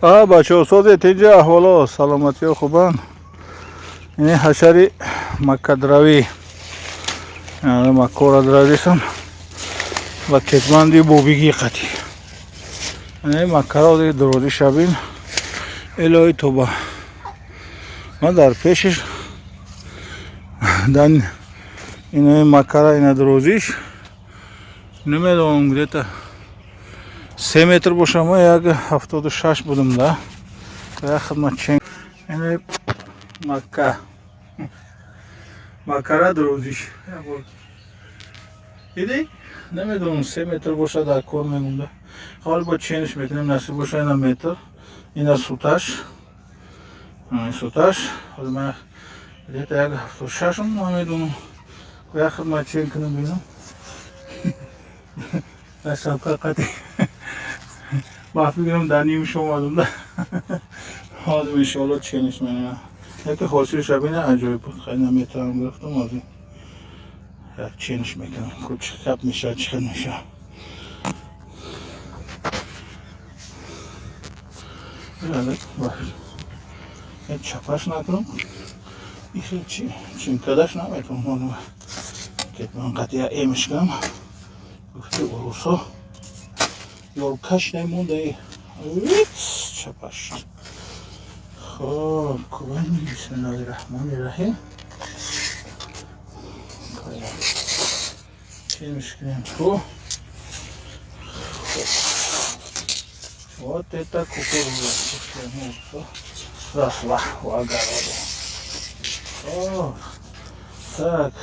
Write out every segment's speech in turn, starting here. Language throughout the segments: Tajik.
Бачаҳо, созе, тинҷа, аҳволо, саломатиё хубанд. Ини ҳашари маккадравӣ, маккора дрависам ва кетманди бобигӣ қатӣ. Ини маккаро дурозӣ шабин. Илоҳи тоба, ман дар пешиш дан инаи маккара, ина дурозиш намедонам, где-то 3 метр бошам. Ма 1,76 будам да як хидмат чен. Ина макка, маккара дурозиш диди, намедонам, 3 метр бошад, дар кор мегум да. Ҳол бо ченш мекунем, насиб боша. Ина метр, ина суташ, суташ. Ҳол ман где-то 1,76-м, намедонам, як хидмат чен кунам, бинам. Дар шапка қати ба фикрам дар нимш омадам да. Ҳозир иншоалло чениш менам. Яке ҳосил шабина аҷоиб буд. Хеле наметавонам, гирифтам, ҳозир як чениш мекунам, ку чӣ гап мешавад, чӣ хел мешавад. Чапаш накунам, ихел чинкадаш наметавонам. Кетман қатия эмиш кунам. Гуфти урусо ёркаш намондаи чапаш. Хоб, кубан, бисмиллоҳи раҳмони раҳим, чениш кунем ку. Вот это кукуруза росла в огороде. О, так,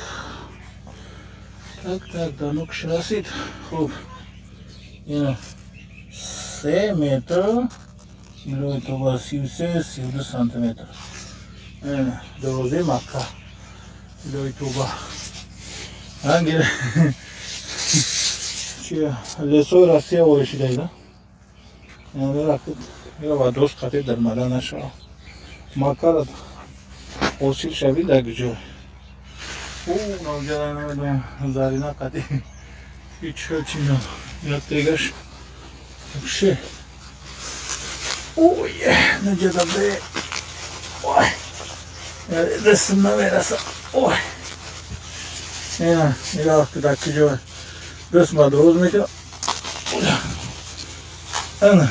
так, так, данукш расид. Хуб, ина 3 метр, илои тоба, 33, 32 сантиметр дорози макка. Илои тоба, ранги чи лесои Россия воришидаида. Ва дош қати дар мада нашава. Маккара ҳосил шави дар ҷой. Ӯ навҷара намедонам, зарина қати ҳеч чи як тегаш вообще. Ой, наҷадабе. Ой, дастам намераса. Ой, ина нигоҳ ки дар куҷо даст ма дороз мекунам. Ана,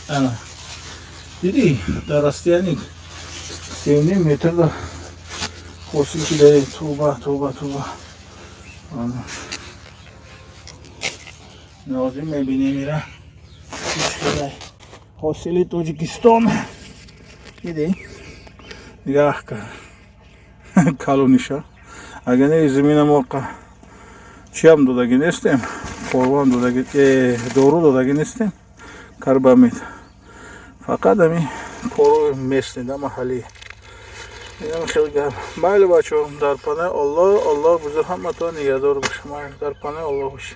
ана, дидӣ, дар расстоянии 3,5 метр да ҳосил шуда. Тоба, тоба, тоба. Нозим мебинем ира ҳосили Тоҷикистон. Дидӣ, нигаҳ кар калониша. Агар не, замина мо чиам додагӣ нестем, порвам додагӣ, дору додагӣ нестем, карбамид, фақат ами пору местный да, маҳаллӣ. Инам хеле гап. Майли, бачаҳо, дар паноҳи Аллоҳ. Аллоҳ бузург ҳаматон нигаҳдор боша. Майли, дар паноҳи Аллоҳ боша.